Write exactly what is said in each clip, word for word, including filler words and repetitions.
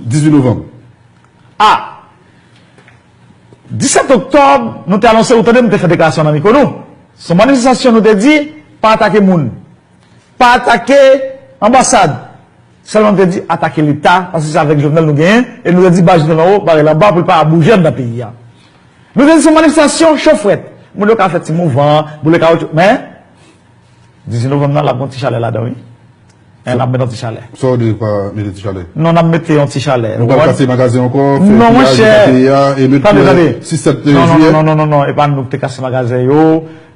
Dizuit novanm. A, disèt oktòb, nou te anonse, ou tande m te fè deklarasyon nan mikwo nou. Se yon manifestasyon, nou te di, pa atake moun. Pa atake anbasad. Sèlman nou te di atake Leta, paske se avèk Jovenel nou genyen, e nou te di ba Jovenel anwo, bare l anba pou l pa bouje anndan peyi a. Nou te di se yon manifestasyon cho frèt. Moun yo ka fè ti mouvan, boule kawotchou, men dizuit novanm nan, l ap gen yon ti chalè ladan, wi. N ap mete yon ti chalè. Sa w di pa mete ti chalè? Non, n ap mete yon ti chalè. Nou pral kase magazen ankò, fè piyaj nan peyi a, e met pou sis sèt jiyè. Non, non, non, non, non, non, e pa nou ki te kase magazen yo.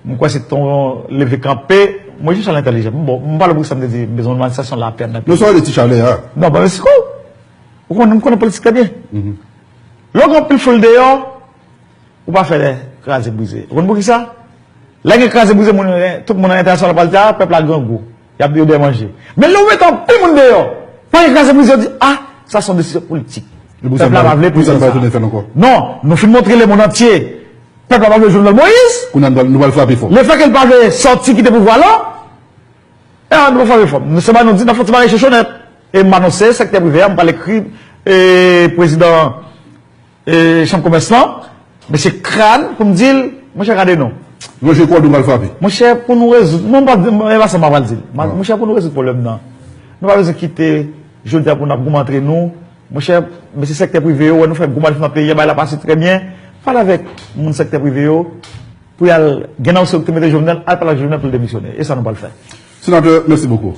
M kwè se ton leve kanpe. Mwen, Jean Charles entèlijan. Bon, m pale pou sa m te di, m bezwen yon manifestasyon lapè nan peyi. Non, sa w di ti chalè a. Non, pa mesi kou. Ou konnen, m konnen politik trè byen. Lè w gen anpil foul deyò, ou pa fè kraze brize. Ou konn poukisa? Lè gen kraze brize, moun, tout moun nan entènasyonal pral di, a, pèp la grangou. Y ap di yo dèyè manje. Men lè w met anpil moun deyò, pa gen kraze brize, yo di, a, sa se yon desizyon politik. Pèp la pa vle prezidan sa. Non, nou fin montre lemonn antye. Pèp la pa vle Jovenel Moïse. Kounye a nou pral, nou pral frape fò. Lefètke l pa vle sòti kite pouvwa la, e a, nou pral frape fò. Se pa nou di, n ap fè yon ti bagay chochonèt. E m anonse sektè prive a, m pral ekri, e, prezidan e, chanm komès lan, mesye Crane, pou m di l, monchè, gade non. Monchè, kò nou pral frape. Monchè, pou nou rezoud, non, m pa, e pa sa m pral di l. Monchè, pou nou rezoud pwoblèm nan, nou pa bezwen kite jodi a pou n ap goumen antre nou. Monchè, mesye sektè prive yo, wè nou fè gwo manif nan peyi a, bagay la pase trè byen. Pale avèk moun sektè prive yo pou y al gen nan yo ki te mete Jovenel, al pale ak Jovenel pou l demisyone. E sa nou pral fè. Senatè, mèsi bokou.